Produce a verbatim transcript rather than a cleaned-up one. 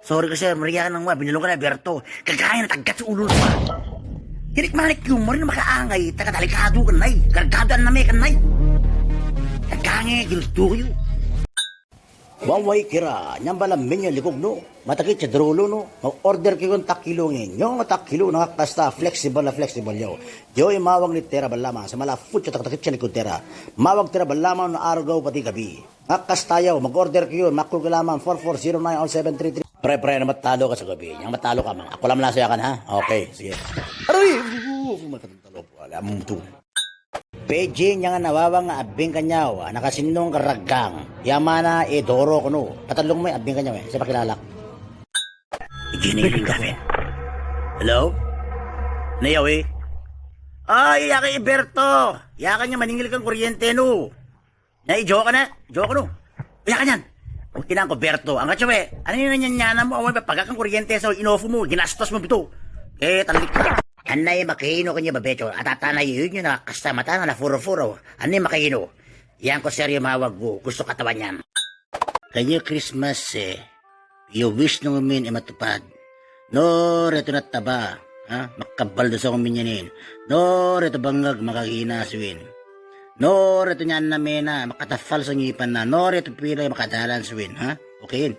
Sorry ke sir, merian nang wa binilong kena Berto. Kagaya na tagat sa ulul pa. Jadi kemana kiu mori na maka angai, taga tali kadu kenai. Kargadu aname kenai. Kagange giltu yu. Wawai kira, nyambala minya likuk nu. Mataki cedrulu nu. Mau order kiu tak kilo nge. Nyong tak kilo na kasta flexible na flexible yo. Yo mawang ni tera balama. Semala fucho tak tak cen ku tera. Mawang tera balama na argo pati gabi. Ngak kasta yo, mag-order kiu, makul ke laman four four zero nine oh seven three three. Pre, pre, na matalo ka sa gabi. Yang matalo ka mang. Aku lam laso ya kan, ha? Okay, sige. Aduh, uh, uh, uh, matalo po, alam tu. P J, yang na wawang abing kanyaw, nakasinong karagang. Yamana e doro kono. Patalung me abing kanyaw e, siapa kilalak? Ijini ring kafen. Hello? Na yawi? Ay, ya ka Iberto. Ya ka nya maningil kan kuryente nu. Na ijo ka na, ijo ka nu. Ya ka nyan. O, kinang ko Berto. Ang kacawe. Ani na nyan nyan mo awan papaga kan kuryente so inofu mu, ginastos mu bitu. Eh, talik. Anai makaino kanya babecho. Atata na yu nyu na kasta mata na furo-furo. Ani makaino. Yang ko serio mawag gu, gusto katawan nyan. Kanya Christmas e, iyo wish nung min e matupad. Nore tu nataba, ha? Makabal da song min yanin. Nore tu bangag makagina suwin. Nore tu nyan na mena, makatafal sa ngipan na. Nore tu pila makadalan suwin, ha? Okay.